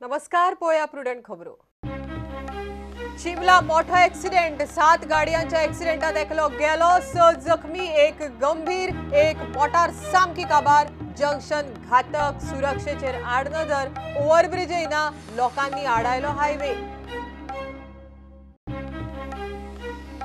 नमस्कार, पोळया प्रुडंट खबरो। चिमला मोठा एक्सिडेंट, 7 गाडयांच्या एक्सिडेंटात एकलो गेलो, 6 जखमी, एक गंभीर, एक मोटार सामकी काबार। जंक्शन घातक, सुरक्षेचेर आडनदर, ओव्हरब्रिज येना, लोकांनी आडायलो हायवे।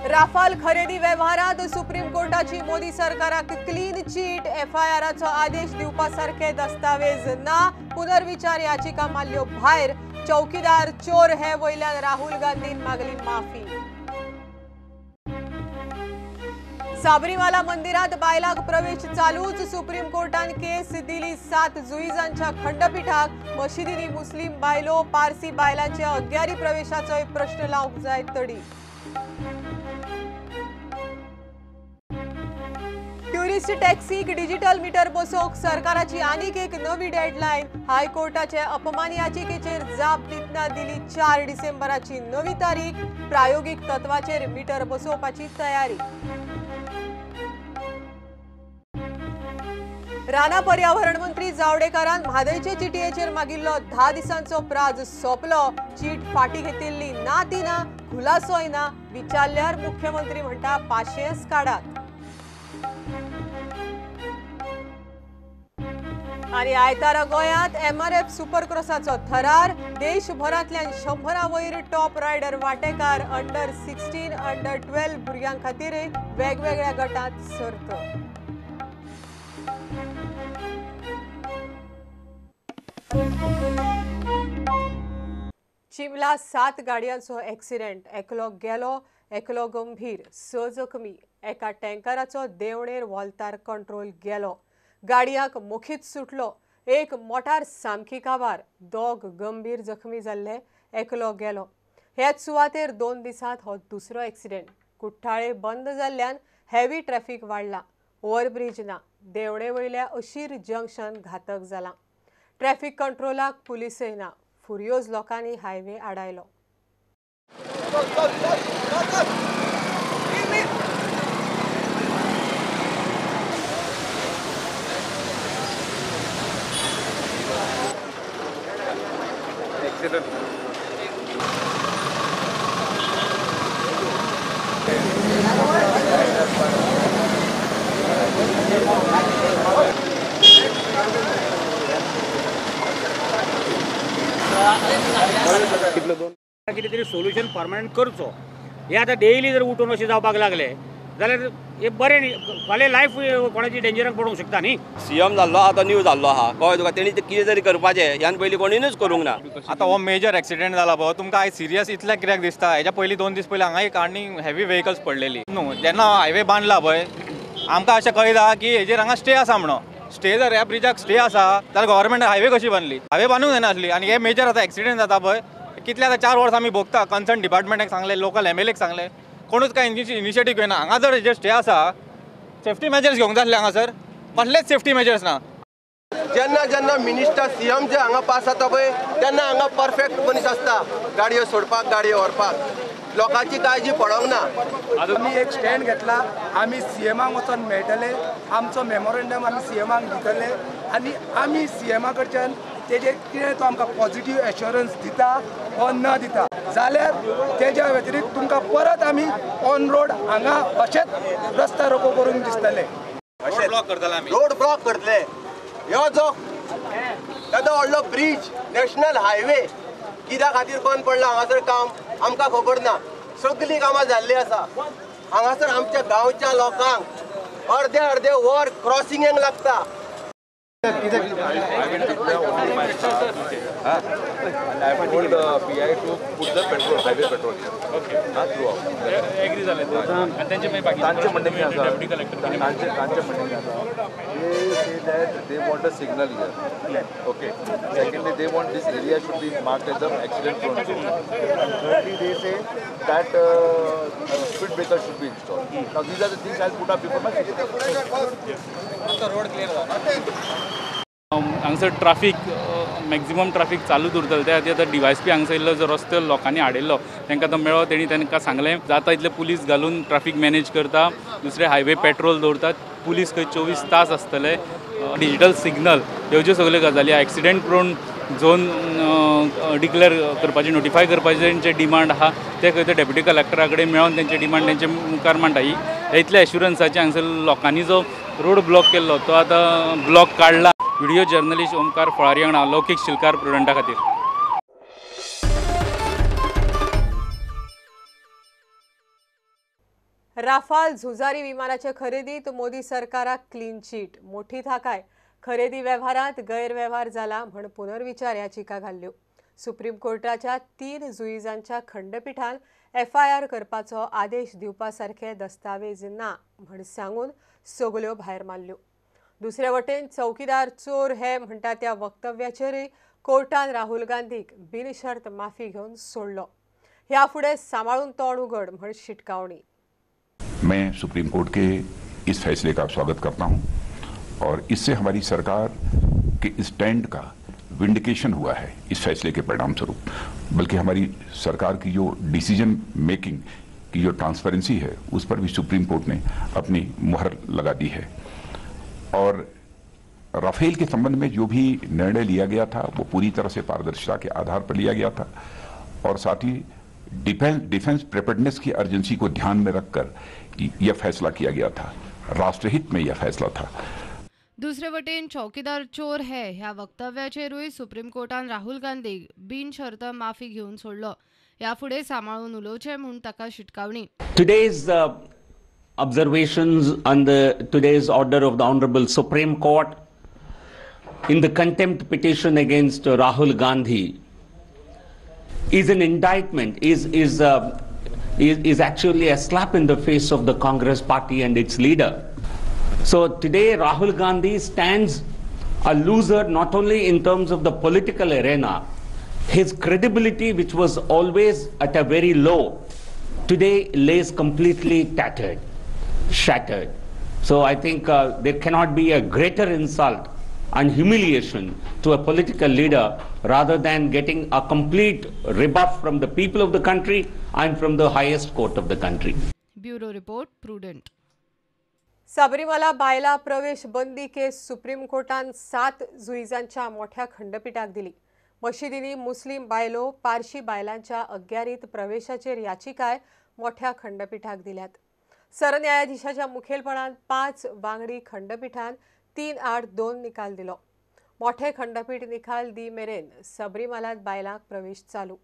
राफाल खरेदी व्यवहारात सुप्रीम कोर्टाची मोदी सरकाराक क्लीन चीट, एफआयआराचो आदेश दिवपा सारखे दस्तावेज ना, पुनर्विचार याचिका मारल्यो भायर। चौकीदार चोर हे वयल्यान राहुल गांधीन मागली माफी। साबरीमाला मंदिरात बायलांक प्रवेश चालूच, सुप्रीम कोर्टान केस दिली 7 जुईजांच्या खंडपीठाक। मशिदींनी मुस्लिम बायलो, पारसी बायलांच्या अग्यारी प्रवेशाचोय प्रश्न लावंक जाय तडी। टुरिस्ट टॅक्सीक डिजिटल मीटर बसोवंक सरकाराची आनीक एक नवी डेडलायन। हायकोर्टाचे अपमान याचिकेचेर जाप दितना दिली 4 डिसेंबराची नवी तारीख। प्रायोगिक तत्वाचेर मीटर बसोवपाची तयारी। राना पर्यावरण मंत्री जावडेकरान म्हादयचे चिटयेचेर मागिल्लो 10 दिसांचो प्राज सोंपलो। चीट फाटी घेतिल्ली ना ती ना, खुलासोय ना। विचारल्यार मुख्यमंत्री म्हणटा पाशियेंस काडात। आनी आयतारा गोंयांत एमआरएफ सुपरक्रॉसाचो थरार, देशभरांतल्यान 100 वयर टॉप रायडर वांटेकार। अंडर 16, अंडर 12 भुरग्यां खातीर वेगवेगळ्या गटांत सर्त। चिमला 7 गाडयांचो एक्सिडेंट, एकलो गेलो, एकलो गंभीर, 6 जखमी। एका टँकराचो देवणेर वॉल्तार कंट्रोल गेलो, गाडयांक मोखीत सुटलो। एक मोटार सामकी काबार, 2 गंभीर जखमी जाल्ले, एकलो गेलो। ह्याच सुवातेर 2 दिसांत हो दुसरो एक्सिडेंट। कुठ्ठाळे बंद जाल्ल्यान हेवी ट्रॅफिक वाडला, ओव्हरब्रिज ना, देवणे वयल्या अशीर जंक्शन घातक जाला। ट्रॅफिक कंट्रोलाक पुलिसय ना, फुर्योज लोकांनी हायवे आडायलो। कितें तरी सोल्युशन परमनंट करचो। हे आतां डेली जर उठून अशें जावपाक लागले जाल्यार हे बरें न्ही, फाल्यां लायफ कोणाची डेंजराक पडूंक शकता न्ही। सीएम जाल्लो आतां न्यू जाल्लो आहा, कळ्ळें तुका, तेणी कितें तरी करपाचें ह्यान पयलीं कोणीनूच करूंक ना। आतां हो मेजर एक्सिडेंट जाला पळय, तुमकां आयज सिरियस इतल्या कित्याक दिसता? हेज्या पयलीं 2 दीस पयलीं हांगा एक आनी हेवी व्हेकल्स पडलेली न्हू। जेन्ना हायवे बांदला पळय, आमकां अशें कळटा की हेजेर हांगा स्टे आसा म्हणून। स्टे जर ह्या ब्रिजाक स्टे आसा जाल्यार गव्हर्मेंट हायवे कशी बांदली? हायवे बांदूंक जायना आसली। आनी हे मेजर आतां एक्सिडेंट जाता पळय, कितले आतां 4 वर्सां आमी भोगता। कन्सर्न डिपार्टमेंटाक सांगलें, लोकल एमएलएक सांगलें, कोणूच कांय इनिशिएटीव घेयना। हांगा जर हेजेर स्टे आसा, सेफ्टी मेजर्स घेवंक जाय आसले हांगासर, कसलेच सेफ्टी मेजर्स ना। जेन्ना जेन्ना मिनिस्टर सीएम जे हांगा पास जाता पळय तेन्ना हांगा परफेक्ट मनीस आसता, गाडयो सोडपाक, गाडयो व्हरपाक, लोकांची काळजी पडोंक ना। आमी एक स्टँड घेतला, आमी सीएमाक वचोन मेळटले, आमचो मेमोरेंडम आमी सीएमाक दितले आनी आमी सीएमा कडच्यान तेजेर कितें तो आमकां पॉझिटीव एश्योरन्स दिता वा न दिता जाल्यार तेज्या व्यतिरिक्त तुमकां परत आमी ऑन रोड हांगा अशेंच रस्ता रोको करून दिसतले। रोड ब्लॉक करतले। ह्यो जो येदो व्हडलो ब्रीज, नॅशनल हायवे कित्या खातीर बंद पडला हांगासर काम आमकां खबर ना। सगळीं कामां जाल्लीं आसा हांगासर। आमच्या गांवच्या लोकांक अर्दे अर्दे वर क्रॉसिंगेक लागता। I have told PI to put the petrol, highway petrol here. Okay. Throughout. Agree जाले आनी तांचे मागीर बाकी तांचे म्हणणें कितें आसा? डेप्युटी कलेक्टर तांचे म्हणणें कितें आसा? They say that they want a signal here. Okay. Secondly, they want this area should be marked as an accident prone zone. And thirdly, they say that speed breaker should be installed. Now these are the things I'll put up before my road clear जाला। हांगासर traffic maximum traffic चालूच उरतलें। त्या खातीर आतां DySP हांगासर येयल्लो, जो रस्तो लोकांनी हाडिल्लो तांकां तो मेळ्ळो, तेणी तांकां सांगलें जाता इतले पुलीस घालून ट्राफीक मॅनेज करता। दुसरें हायवे पेट्रोल दवरतात, पुलीस खंय 24 तास आसतले, डिजिटल सिग्नल ह्यो ज्यो सगल्यो गजाली, एक्सिडेंट प्रोन झोन डिक्लेअर करपाची, नोटिफाय करपाचे तेंचे डिमांड आहा ते खंय तर डेप्युटी कलेक्टरा कडेन मेळोन तेंचे डिमांड तेंचे मुखार मांडटा. ही इतल्या एश्युरन्साचे हांगसर लोकांनी जो रोड ब्लॉक केल्लो तो आतां ब्लॉक काडला. व्हिडिओ जर्नलिस्ट ओमकार फळारी वांगडा लौकीक शिलकार, प्रुडंटा खातीर. राफाल झुजारी विमानाचे खरेदीत मोदी सरकाराक क्लीन चीट, मोठी थाकाय. खरेदी वेव्हारांत गैरवेव्हार जाला म्हण पुनर्विचार याचिका घाल्ल्यो. सुप्रीम कोर्टाच्या 3 जुईजांच्या खंडपीठान एफआयआर करपाचो आदेश दिवपा सारखे दस्तावेज ना म्हण सांगून सगल्यो भायर मारल्यो. दुसरे वटेन चौकीदार चोर हे म्हणटा त्या वक्तव्याचेरय कोर्टान राहुल गांधीक बिनशर्त माफी घेवन सोडलो. ह्या फुडें सांबाळून तोंड उगड म्हण शिटकावणी. मैं सुप्रीम कोर्ट के इस फैसले का स्वागत करता हूं और इससे हमारी सरकार के स्टैंड का विंडिकेशन हुआ है इस फैसले के परिणाम स्वरूप, बल्कि हमारी सरकार की जो डिसीजन मेकिंग की जो ट्रांसपेरेंसी है उस पर भी सुप्रीम कोर्ट ने अपनी मुहर लगा दी है। और राफेल के संबंध में जो भी निर्णय लिया गया था वो पूरी तरह से पारदर्शिता के आधार पर लिया गया था और साथ ही डिफेंस प्रिपेयर्डनेस की अर्जेंसी को ध्यान में रखकर यह फैसला किया गया था, राष्ट्रहित में यह फैसला था। दुसरे वटेन चौकीदार चोर हे ह्या वक्तव्याचेरूय सुप्रीम कोर्टान राहुल गांधीक बिनशर्त माफी घेवन सोडलो. ह्या फुडें सांबाळून उलोवचें म्हूण ताका शिटकावणी. Today's observations on the today's order of the Honorable Supreme Court in the contempt petition against Rahul Gandhi is an indictment, is actually a slap in the face of the Congress party and its leader. So today Rahul Gandhi stands a loser not only in terms of the political arena, his credibility, which was always at a very low, today lays completely tattered, shattered. So I think there cannot be a greater insult and humiliation to a political leader rather than getting a complete rebuff from the people of the country and from the highest court of the country. Bureau Report, Prudent. Sabarimala बायला प्रवेश बंदी केस supreme कोर्टान 7 जुईजांच्या मोठ्या खंडपीठाक दिली. मशिदींनी मुस्लिम बायलो पारशी बायलांच्या अग्यारीत प्रवेशाचेर याचिकाय मोठ्या खंडपीठाक दिल्यात. सरन्यायाधीशाच्या मुखेलपणान 5 वांगडी खंडपीठान 3-8-2 निकाल दिलो. मोठे खंडपीठ निकाल दी मेरेन सबरीमालात बायलांक प्रवेश चालू.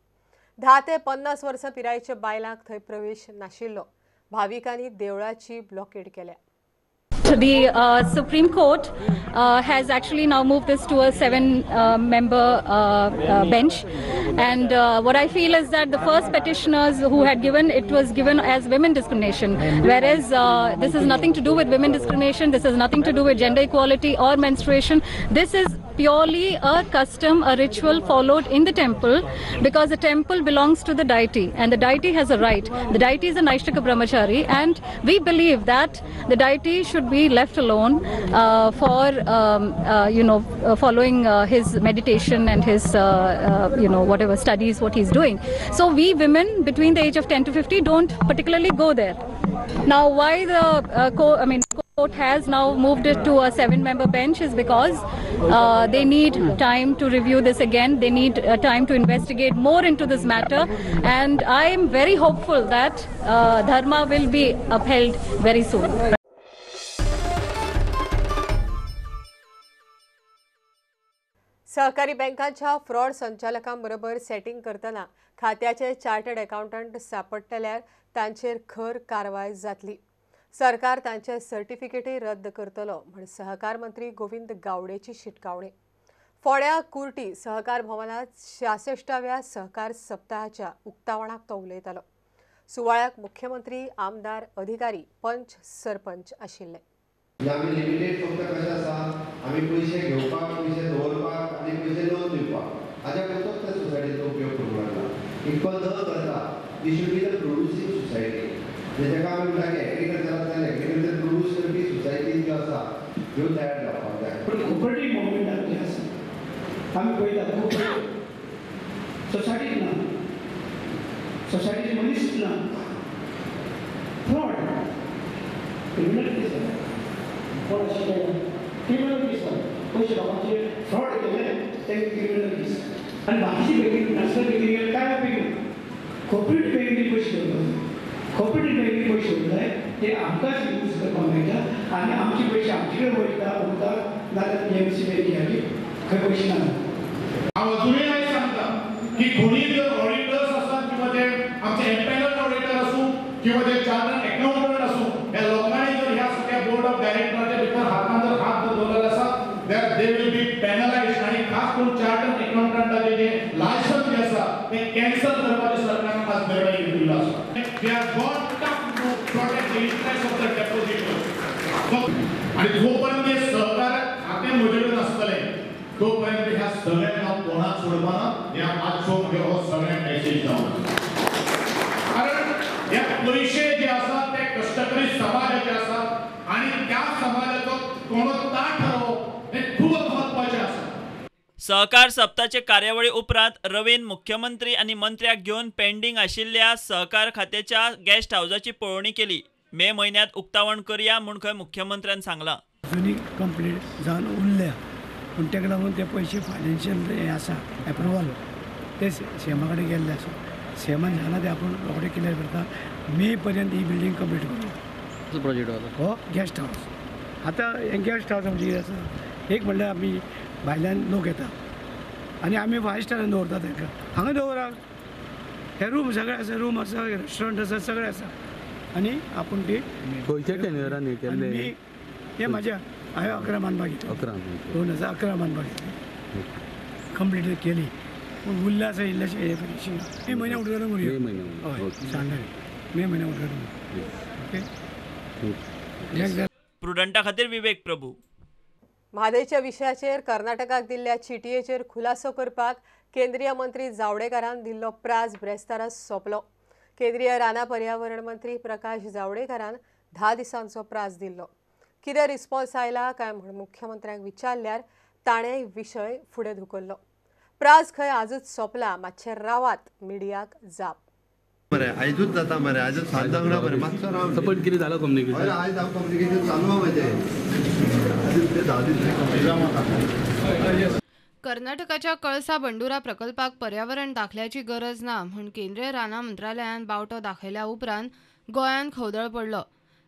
10 ते 50 वर्सां पिरायेच्या बायलांक थंय प्रवेश नाशिल्लो. भाविकांनी देवळाची ब्लॉकेड केल्या. The Supreme Court has actually now moved this to a 7-member bench, and what I feel is that the first petitioners who had given, it was given as women discrimination, whereas this is nothing to do with women discrimination, this is nothing to do with gender equality or menstruation. This is purely a custom, a ritual followed in the temple, because the temple belongs to the deity and the deity has a right. The deity is a Naishtika Brahmachari, and we believe that the deity should be left alone for following his meditation and his whatever studies what he's doing. So we women between the age of 10 to 50 don't particularly go there. Now why the court has now moved it to a 7-member bench is because they need time to review this again. They need time to investigate more into this matter, and I am very hopeful that dharma will be upheld very soon. सहकारी बँकांच्या fraud संचालकांबरोबर setting करतना खात्याचे chartered accountant सापडटल्यार तांचेर खर कारवाय जातली. सरकार तांचे सर्टिफिकेटय रद्द करतलो म्हण सहकार मंत्री गोविंद गावडेची शिटकावणी. फोंड्या कुर्टी सहकार भवनात 66व्या सहकार सप्ताहाच्या उक्तावणाक तो उलयतालो. सुवाळ्याक मुख्यमंत्री, आमदार, अधिकारी, पंच, सरपंच आशिल्ले. आमी लिमिटेड फक्त कशें आसा, आमी पयशे घेवपाक, पयशे दवरपाक आनी पयशे लोन दिवपाक हाज्या पुरतोच त्या सोसायटीचो उपयोग करूंक लागला. इतको न करता we should be the producing society. जेका आमी म्हणटा की एग्रीकल्चर आसा जाल्यार एग्रीकल्चर प्रोड्यूस करपी सोसायटी ज्यो आसा ह्यो तयार जावपाक जाय. पूण कोऑपरेटीव मुवमेंट आमचें आसा, आमी पळयता खूब सोसायटीक ना, सोसायटीचे मनीस ना, फ्रॉड, क्रिमिनल केस जाता. कोण आशिल्ले क्रिमिनल केस जाता, पयशे लोकांचे फ्रॉड केले ते क्रिमिनल केस. आनी बाकीची बँकेन नॅशनल बँकेन कांय उपेग ना. कॉपरेटीव बँकेन पयशे दवरपाक जाय, कॉपरेटीव बँकेन पयशे दवरूंक जाय, ते आमकांच यूज करपाक मेळटा आनी आमचे पयशे आमचे कडेन वयता उरता, नाजाल्यार पी एम सी बँकेक खंय पयशे ना. हांव अजुनूय आयज सांगता की कोणीय जर ऑडिटर्स आसात किंवा जे आमचे एम्पॅनल ऑडिटर आसूं किंवा जे चार्टर्ड अकाउंटंट आसूं, ह्या लोकांनी जर ह्या सगळ्या बोर्ड ऑफ डायरेक्टराच्या भितर हातान जर हात दवरलेलो आसा that they will be penalized. आनी खास करून चार्टर्ड अकाउंटंटाचे जे लायसन्स जे आसा ते कॅन्सल करपाचे सरकारान आज निर्णय घेतिल्लो आसा. We are got to protect the interest of the depositor. आनी जोपर्यंत हे सहकार खातें म्हजे कडेन आसतलें तोपर्यंत ह्या सगळ्यांक हांव कोणाक सोडपाना. ह्या आजचो म्हगे हो सगळ्यांक मॅसेज जावन, कारण हे पयशे जे आसा ते कश्टकरी समाजाचे आसा आनी त्या समाजाचो कोणो ताट ठरोवप हें खूब म्हत्वाचें आसा. सहकार सप्ताचे कार्यावळी उपरांत रवीन मुख्यमंत्री आनी मंत्र्याक घेवन पेंडींग आशिल्ल्या सहकार खात्याच्या गेस्ट हावजाची पळोवणी केली. मे म्हयन्यांत उक्तावण करया म्हूण खंय मुख्यमंत्र्यान सांगलां. जुनी कंप्लीट जावन उरल्या, पूण ताका लागून ते पयशे फायनान्शियल हें आसा एप्रुवल ते सीएमा कडेन गेल्ले आसा. सीएमान सांगलां ते आपूण रोखडे क्लियर करता, मे पर्यंत ही बिल्डींग कंप्लीट करूं. प्रोजेक्ट हो गेस्ट हावस. आतां हें गेस्ट हावस म्हणजे कितें आसा, एक म्हणल्यार आमी भायल्यान लोक येता आनी आमी फायव स्टारान दवरता तांकां, हांगा दवरा, हे रूम सगळे आसा, रूम आसा, रेस्टॉरंट आसा, सगळें आसा. आनी आपूण ती खंयच्या टेन्युअरान हें केल्लें? हे म्हाज्या हांवें 11 बांदपाक घेतली, 2011 बांदपाक घेतली, कंप्लीट केली, पूण उरलें आसा इल्लेशें हें फिनिशींग. मे म्हयन्या उद्घाटन करुया. हय सांगले, मे म्हयन्या उद्घाटन. ओके. प्रुडंटा खातीर विवेक प्रभू. म्हादयच्या विशयाचेर कर्नाटकाक दिल्ल्या चिटयेचेर खुलासो करपाक केंद्रीय मंत्री जावडेकरान दिल्लो प्रास ब्रेस्तारा सोंपलो. केंद्रीय राना पर्यावरण मंत्री प्रकाश जावडेकरान 10 दिसांचो प्रास दिल्लो. कितें रिस्पॉन्स आयला काय म्हूण मुख्यमंत्र्यांक विचारल्यार ताणें विशय फुडें धुकल्लो. प्रास खंय आजूच सोंपला, मातशें रावात, मिडियाक जाप. मरे आयजूच जाता मरे, आयजूच सात जावंक ना मरे, मातसो राव. पण कितें जालो कम्युनिकेशन? आयज हांव कम्युनिकेशन चालू आहा म्हजें. 10 दीस. कर्नाटकाच्या कळसा बंडुरा प्रकल्पाक पर्यावरण दाखल्याची गरज ना म्हूण केंद्रीय रानां मंत्रालयान बावटो दाखयल्या उपरांत गोंयांत खवदळ पडलो.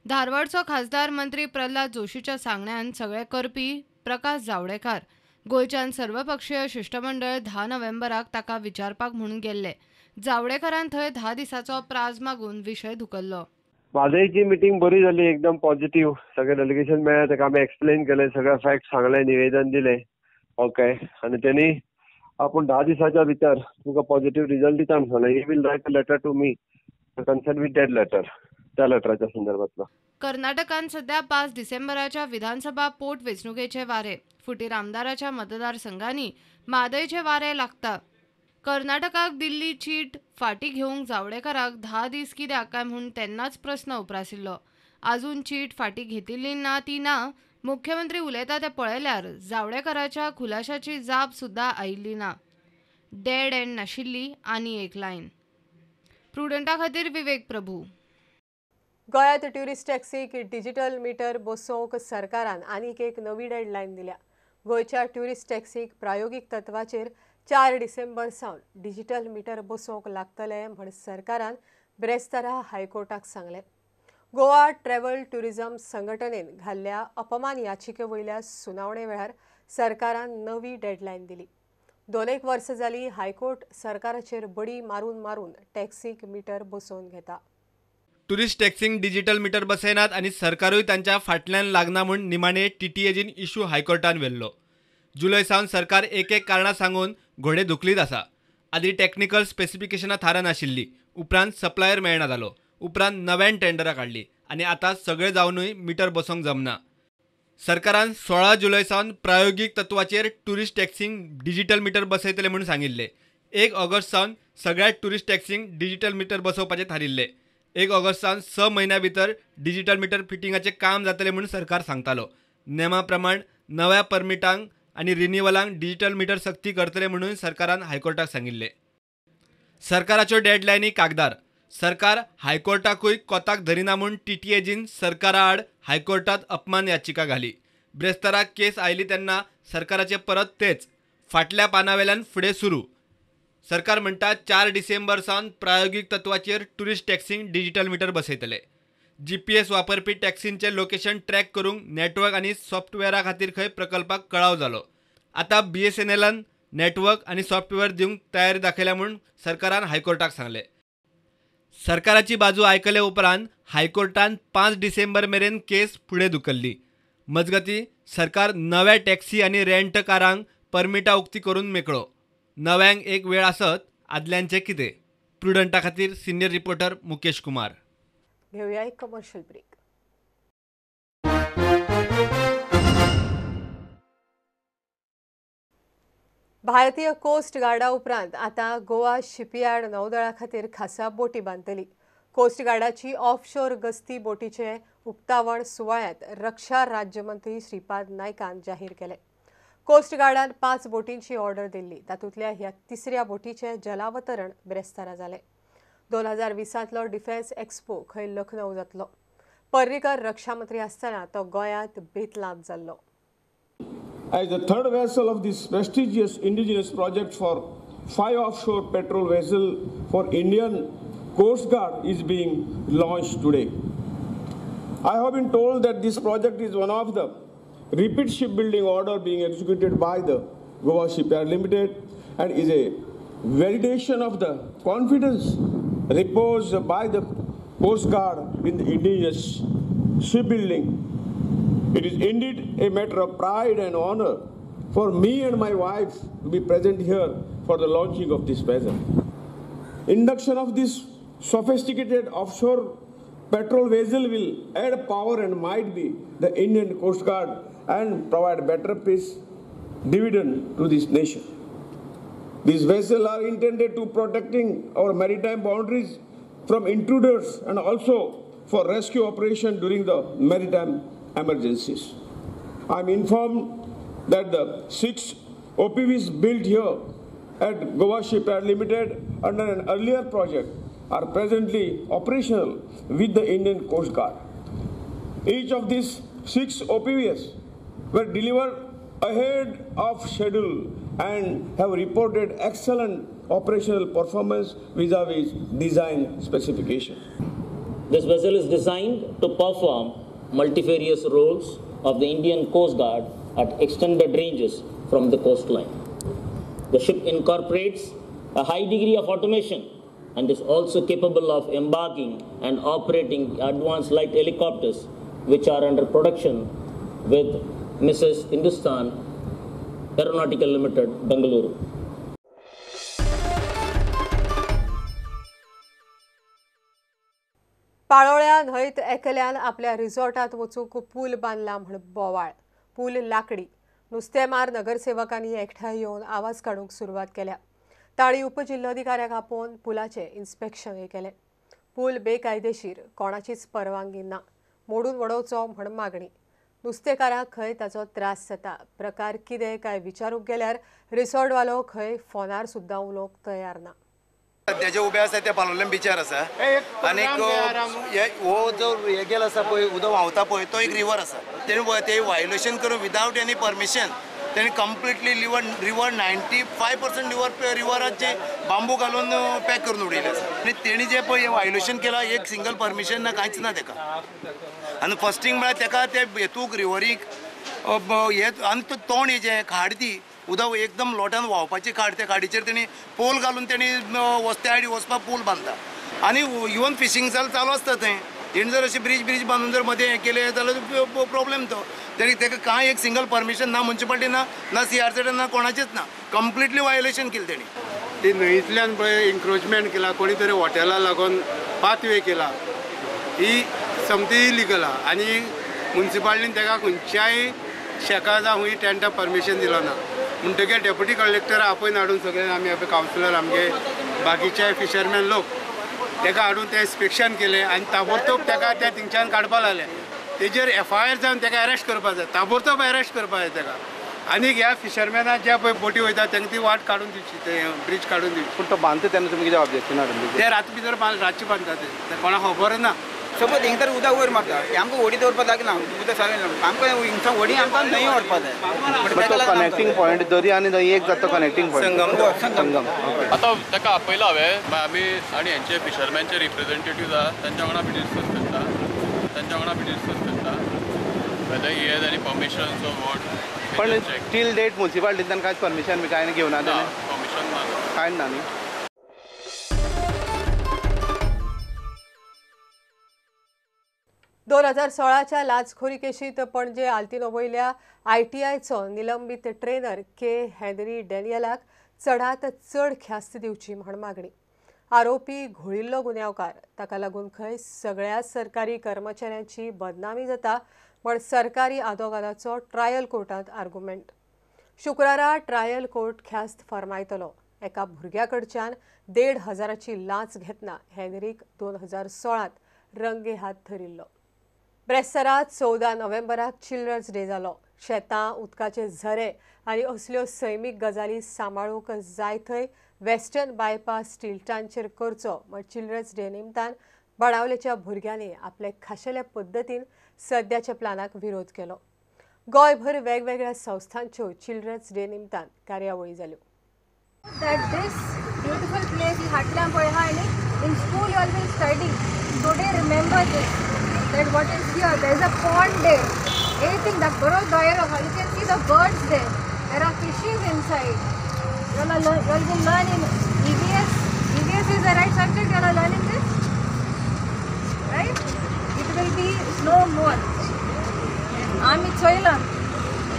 धारवाडचो खासदार मंत्री प्रल्हाद जोशीच्या सांगण्यान सगळे करपी प्रकाश जावडेकर. गोंयच्यान सर्वपक्षीय शिश्टमंडळ 10 नोव्हेंबराक ताका विचारपाक म्हणून गेल्ले. जावडेकरान थंय 10 दिसाचो प्राज मागून विशय धुकल्लो. म्हादयची मिटींग बरी जाली, एकदम पॉझिटिव्ह. सगळे डेलिगेशन मेळ्ळें, ताका आमी एक्सप्लेन केलें, सगळे फॅक्ट सांगले, निवेदन दिलें. ओके, आनी तेणी आपूण 10 दिसाच्या भितर तुमकां पॉझिटिव्ह रिजल्ट दिता म्हूण सांगलें. He will write a letter to me concern with that letter, त्या लेटराच्या संदर्भातलो. कर्नाटकान सध्या 5 डिसेंबराच्या विधानसभा पोटवेंचणुकेचे वारे फुटीर आमदाराच्या मतदारसंघांनी म्हादयचे वारे लागता. कर्नाटकाक दिल्ली चीट फाटी घेवंक जावडेकराक 10 दीस कित्याक काय म्हूण तेन्नाच प्रस्न उप्रासिल्लो. आजून चीट फाटी घेतिल्ली ना ती ना. मुख्यमंत्री उलयता तें पळयल्यार जावडेकराच्या खुलाशाची जाप सुद्दां आयिल्ली ना. डेड एंड नाशिल्ली आनी एक लायन. प्रुडंटा खातीर विवेक प्रभू. गोंयांत ट्युरिस्ट टॅक्सीक डिजिटल मिटर बसोवंक सरकारान आनीक एक नवी डेडलायन दिल्या. गोंयच्या ट्युरिस्ट टॅक्सीक प्रायोगीक तत्वाचेर 4 डिसेंबर सावन डिजिटल मिटर बसोवंक लागतले म्हण सरकारान ब्रेस्तारा हायकोर्टाक सांगलें. गोवा ट्रॅव्हल ट्युरिझम संघटनेन घाल्ल्या अपमान याचिके वयल्या सुनावणे वेळार सरकारान नवी डेडलायन दिली. 2 वर्सां जाली हायकोर्ट सरकाराचेर बडी मारून मारून टॅक्सीक मिटर बसोवन घेता. टुरिस्ट टॅक्सींक डिजिटल मिटर बसयनात आनी सरकारूय तांच्या फाटल्यान लागना म्हूण निमाणे टीटीएजीन इशू हायकोर्टान व्हेल्लो. जुलय सावन सरकार एक एक कारणां सांगून घोडे धुकलीत आसा. आदी टॅक्निकल स्पेसिफिकेशनां थारनाशिल्ली, उपरांत सप्लायर मेळना जालो, उपरांत नव्यान टेंडरां काडली आनी आतां सगळें जावनूय मिटर बसोवंक जमना. सरकारान 16 जुलय सावन प्रायोगीक तत्वाचेर टुरिस्ट टॅक्सींक डिजिटल मिटर बसयतले म्हूण सांगिल्लें. 1 ऑगस्ट सावन सगळ्या टुरिस्ट टॅक्सींक डिजिटल मिटर बसोवपाचें थारिल्लें. 1 ऑगस्ट सावन 6 म्हयन्या भितर डिजिटल मिटर फिटिंगाचें काम जातलें म्हूण सरकार सांगतालो. नेमा प्रमाण नव्या परमिटांक आनी रिन्युअलांक डिजिटल मिटर सक्ती करतले म्हणून सरकारान हायकोर्टाक सांगिल्लें. सरकाराच्यो डेडलायनी कागदार. सरकार हायकोर्टाकूय कोताक धरिना म्हूण टीटीएजीन सरकारा आड हायकोर्टात अपमान याचिका घाली. ब्रेस्ताराक केस आयली तेन्ना सरकाराचे परत तेच फाटल्या पानावेल्यान फुडें सुरू. सरकार म्हणटा 4 डिसेंबर सावन प्रायोगीक तत्वाचेर टुरिस्ट टॅक्सींक डिजिटल मिटर बसयतले. जीपीएस वापरपी टॅक्सींचें लोकेशन ट्रॅक करूंक नेटवर्क आनी सॉफ्टवेअरा खातीर खंय प्रकल्पाक कळाव जालो. आतां बीएसएनएलान नेटवर्क आनी सॉफ्टवेअर दिवंक तयारी दाखयल्या म्हूण सरकारान हायकोर्टाक सांगलें. सरकाराची बाजू आयकले उपरांत हायकोर्टान 5 डिसेंबर मेरेन केस फुडें धुकल्ली. मजगतीं सरकार नव्या टॅक्सी आनी रेंट कारांक परमिटां उक्ती करून मेकळो. नव्यांक एक वेळ आसत, आदल्यांचें कितें? प्रुडंटा खातीर सिनियर रिपोर्टर मुकेश कुमार. घेऊया एक कमर्शियल ब्रेक. भारतीय कोस्ट गार्डा उपरांत आतां गोवा शिपयार्ड नौदळा खातीर खासा बोटी बांदतली. कोस्ट गार्डाची ऑफशोर गस्ती बोटीचें उक्तावण सुवाळ्यांत रक्षा राज्यमंत्री श्रीपाद नायकान जाहीर केलें. कोस्ट गार्डान 5 बोटींची ऑर्डर दिल्ली. तातूंतल्या ह्या तिसऱ्या बोटीचें जलावतरण बिरेस्तारा जालें. 2020तलो डिफेन्स एक्सपो खंय लखनौ जातलो. पर्रीकर रक्षा मंत्री आसतना तो गोंयांत बेतलांत जाल्लो. As the third vessel of this prestigious indigenous project for 5 offshore patrol vessel for Indian Coast Guard is being launched today. I have been told that this project is one of the repeat shipbuilding order being executed by the Goa Shipyard Limited and is a validation of the confidence reposed by the Coast Guard in the indigenous shipbuilding. It is indeed a matter of pride and honor for me and my wife to be present here for the launching of this vessel. Induction of this sophisticated offshore patrol vessel will add power and might be the Indian Coast Guard and provide better peace dividend to this nation. These vessels are intended to protecting our maritime boundaries from intruders and also for rescue operation during the maritime emergencies. I am informed that the 6 OPVs built here at Goa Shipyard Limited under an earlier project are presently operational with the Indian Coast Guard. Each of these 6 OPVs were delivered ahead of schedule and have reported excellent operational performance vis-a-vis design specification. This vessel is designed to perform multifarious roles of the Indian Coast Guard at extended ranges from the coastline. The ship incorporates a high degree of automation and is also capable of embarking and operating advanced light helicopters which are under production with Mrs. Hindustan Aeronautical Limited, Bengaluru. पाळोळ्या न्हंयत एकल्यान आपल्या रिसॉर्टात वचूंक पूल बांदला म्हण बोवाळ. पूल लाकडी. नुस्तेमार नगरसेवकांनी एकठांय येवन आवाज काडूंक सुरवात केल्या. तांणी उपजिल्होधिकाऱ्याक आपोवन पुलाचें इन्स्पेक्शनय केलें. पूल बेकायदेशीर, कोणाचीच परवानगी ना, मोडून वडोवचो म्हण मागणी. नुस्तेकारांक खंय ताचो त्रास जाता. प्रकार कितें काय विचारूंक गेल्यार रिसॉर्टवालो खंय फोनार सुद्दां उलोवंक तयार ना. सद्या जे उबे आसा ते पालोलेम बिचार आसा आनीक हो जो हे गेलो आसा पळय उदक व्हांवता पळय तो एक रिवर आसा. तेणी ते वायोलेशन करून विदावट एनी परमिशन तेणी कंप्लिटली रिवर 95% रिवराचे बांबू घालून पॅक करून उडयले आसा. आनी तेणी जे पळय वायोलेशन केलां एक सिंगल परमिशन ना, कांयच ना तेका. आनी फर्स्ट थिंग म्हळ्यार तेका ते हेतूक रिवरीक हे आनी तो तोंड हेजें खाड ती उदक एकदम लोटान व्हांवपाची खाड, त्या खाडीचेर तेणी पोल घालून तेणी त्या आडी वचपाक पूल बांदता. आनी इवन फिशींग चालू आसता थंय. तेणी जर अशें ब्रीज बांदून जर मदें हें केलें जाल्यार प्रोब्लेम तो. तेणी तेका कांय एक सिंगल परमिशन ना मुन्सिपालिटी ना, ना सीआरझेड ना, कोणाचेच ना. कंप्लिटली वायोलेशन केलें तेणी. ती न्हंयतल्यान पळय एन्क्रोचमेंट केला, कोणी तरी हॉटेला लागून पाथवे केला, ही समती इलिगल आहा. आनी मुन्सिपालिटीन तेका खंयच्याय शेका जावं खंय टेंटा परमिशन दिलो ना. म्हणटकीर डेप्युटी कलेक्टर आपोवन हाडून सगळे आमी कावन्सिलर आमगे बाकीचे फिशरमॅन लोक तेका हाडून ते इन्स्पेक्शन केलें आनी ताबडतोब तेका त्या थिंगच्यान काडपा लागले. तेजेर एफआयआर जावन तेका अरेस्ट करपा जाय, ताबडतोब अरेस्ट करपा जाय तेका. आनी ह्या फिशरमॅना ज्या पळय बोटी वयता तांकां ती वाट काडून दिवची, ते ब्रीज काडून दिवची. पूण तो बांदता तेन्ना तुमी कितें ऑब्जेक्शन हाडून ते रात भितर रातचे बांदता, ते कोणाक खबर ना. सपोज हिंग तर उदक वयर मारता, आमकां व्हडी दवरपाक जागना, उदक सारकें आमकां हिंगसावन व्हडी आमकां न्हंय व्हरपा जाय. कनेक्टींग पॉयंट दर्या आनी न्हंय एक जाता, कनेक्टींग पॉयंट संगम. आतां ताका आपयला हांवें, आमी आनी हेंचे फिशरमॅनचे रिप्रेझेंटेटिव्ह आहा तांच्या वांगडा आमी डिस्कस करता, whether he has any permissions or what. पण टील डेट म्युनिसिपालिटींतल्यान कांयच परमिशन बी कांय घेवना तेणें? परमिशन ना, कांय ना न्ही. दोन 2016च्या लाचखोरी केशीत पणजे आल्तिनो वयल्या आयटीआयचो निलंबीत ट्रेनर के हेनरी डॅनियलाक चडात चड ख्यास्त दिवची म्हण मागणी. आरोपी घोळिल्लो गुन्यांवकार, ताका लागून खंय सगळ्या सरकारी कर्मचाऱ्यांची बदनामी जाता म्हण सरकारी आदोगादाचो ट्रायल कोर्टांत आर्ग्युमेंट. शुक्रारा ट्रायल कोर्ट ख्यास्त फर्मायतलो. एका भुरग्या कडच्यान 1,500ची लांच घेतना हेनरीक 2016 रंगे हात धरिल्लो. ब्रेस्तारा 14 नोव्हेंबराक चिल्ड्रन्स डे जालो. शेतां, उदकाचे झरे आनी असल्यो सैमीक गजाली सांबाळूंक जाय थंय वेस्टर्न बायपास स्टिल्टांचेर करचो म्हण चिल्ड्रन्स डे निमतान बाणावलेच्या भुरग्यांनी आपले खाशेल्या पद्दतीन सद्याच्या प्लानाक विरोध केलो. गोंयभर वेगवेगळ्या संस्थांच्यो चिल्ड्रन्स डे निमतान कार्यावळी जाल्यो. That this beautiful place is Hatlam Poyha, in school you all will study. Today remember this, that what is here, there is a pond there. Everything, that baro dairo, you can see the birds there. There are fishes inside. You all will learn in EVS. EVS is the right subject, you all are learning this? Right? It will be no more. Ami choyla.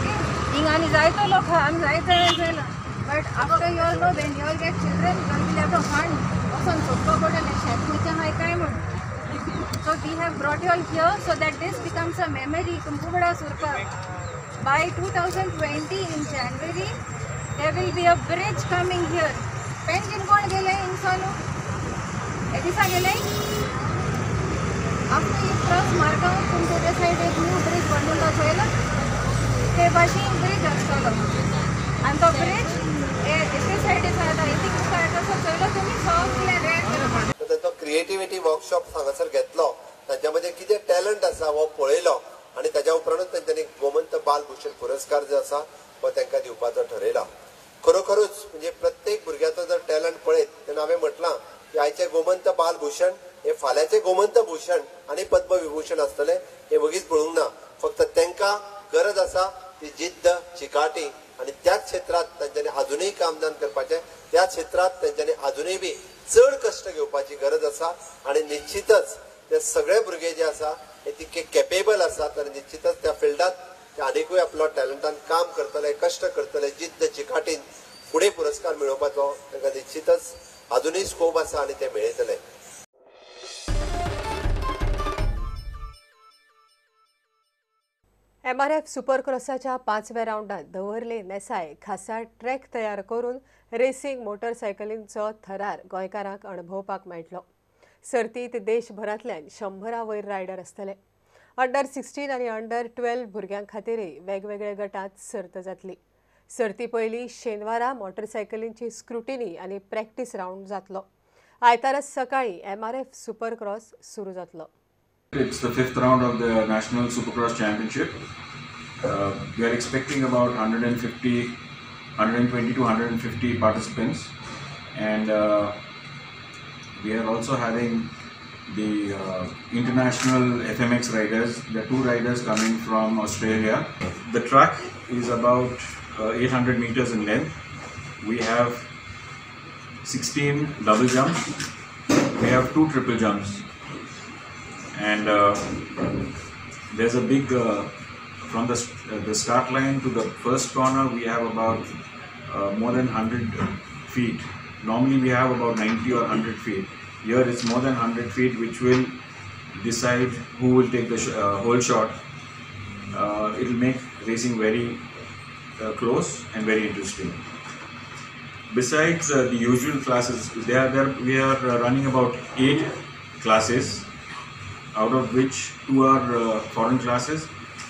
Okay? Ingani jaito lok, ami jaito choyla. But after you all know, when you all get children, you all will have to hunt. Osan sotpa padale, shet khuycha hai kai mun. So we have brought you all here so that this becomes a memory. Kumkumada Surpa. By 2020 in January, there will be a bridge coming here. Penjin kon gele insanu? Edisa gele? After you cross Margao, तुमचे side एक new bridge बनवला चोयला, ते भाशेन bridge आसतलो. आनी तो bridge एके सायडीन आसा, इतके सायड आसा चोयलो तुमी सगळे रेड. तांचो क्रिएटिविटी वर्कशॉप हांगासर घेतलो, तांच्या मदीं कितें टॅलंट आसा हो पळयलो आनी ताच्या उपरांतूच तांच्यांनी गोमंत बालभूषण पुरस्कार जो आसा हो तांकां दिवपाचो ठरयला. खरोखरूच म्हणजे प्रत्येक भुरग्याचो जर टॅलंट पळयत तेन्ना हांवें म्हटलां की आयचे गोमंत बालभूषण हे फाल्यांचे गोमंत भूषण आनी पद्मविभूषण आसतले हे वगीच पळोवंक ना. फक्त तांकां गरज आसा ती जिद्द, चिकाटी आनी त्याच क्षेत्रांत तांच्यांनी आजुनूय कामदान करपाचें, त्याच क्षेत्रांत तांच्यांनी आजुनूय बी चड कश्ट घेवपाची गरज आसा आनी निश्चितच ते सगळे भुरगे जे आसा हे तितके कॅपेबल आसात आनी निश्चितच त्या फिल्डांत ते आनिकूय आपलो टॅलंटान काम करतले, कश्ट करतले, जिद्द चिकाटीन फुडें पुरस्कार मेळोवपाचो तांकां निश्चितच आजुनूय स्कोप आसा आनी ते मेळयतले. एमआरएफ सुपरक्रॉसाच्या 5व्या रावंडात दवर्ले नेसाय खासा ट्रॅक तयार करून रेसिंग मोटरसायकलींचो थरार गोंयकारांक अणभवपाक मेळटलो. सर्तीत देशभरांतल्यान 100 वयर रायडर आसतले. अंडर 16 आनी अंडर 12 भुरग्यां खातीरय वेगवेगळ्या गटांत सर्त जातली. सर्ती पयलीं शेनवारा मोटरसायकलींची स्क्रुटिनी आनी प्रॅक्टीस रावंड जातलो. आयतारा सकाळीं एमआरएफ सुपरक्रॉस सुरू जातलो. It's the 5th round of the National Supercross Championship. We are expecting about 120 to 150 participants, and we are also having the international FMX riders, the 2 riders coming from Australia. The track is about 800 meters in length. We have 16 double jumps, we have 2 triple jumps, and there's a big from the start line to the first corner we have about more than 100 feet. Normally we have about 90 or 100 feet. Here it's more than 100 feet, which will decide who will take the whole shot. It will make racing very close and very interesting. Besides the usual classes, we are running about 8 classes, out of which 2 are foreign classes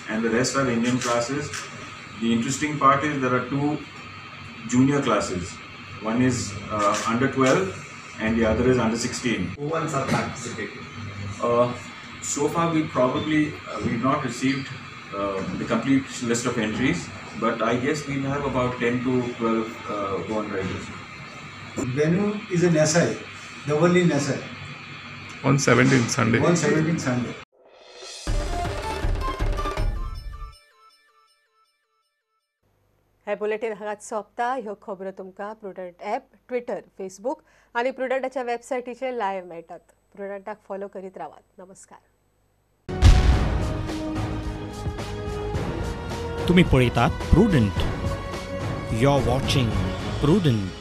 and the rest are Indian classes. The interesting part is there are 2 junior classes. One is under 12 and the other is under 16. Who ones are participating? So far we probably we've not received the complete list of entries, but I guess we'll have about 10 to 12 Goan riders. Venue is in SI, Davorlim SI. On 17th Sunday. On 17th Sunday. हे bulletin हांगाच सोंपता. ह्यो खबरो तुमकां prudent app, Twitter, Facebook आनी प्रुडंटाच्या वेबसायटीचेर live मेळटात. प्रुडंटाक follow करीत रावात. नमस्कार. तुम्ही पळयतात Prudent. You are watching Prudent.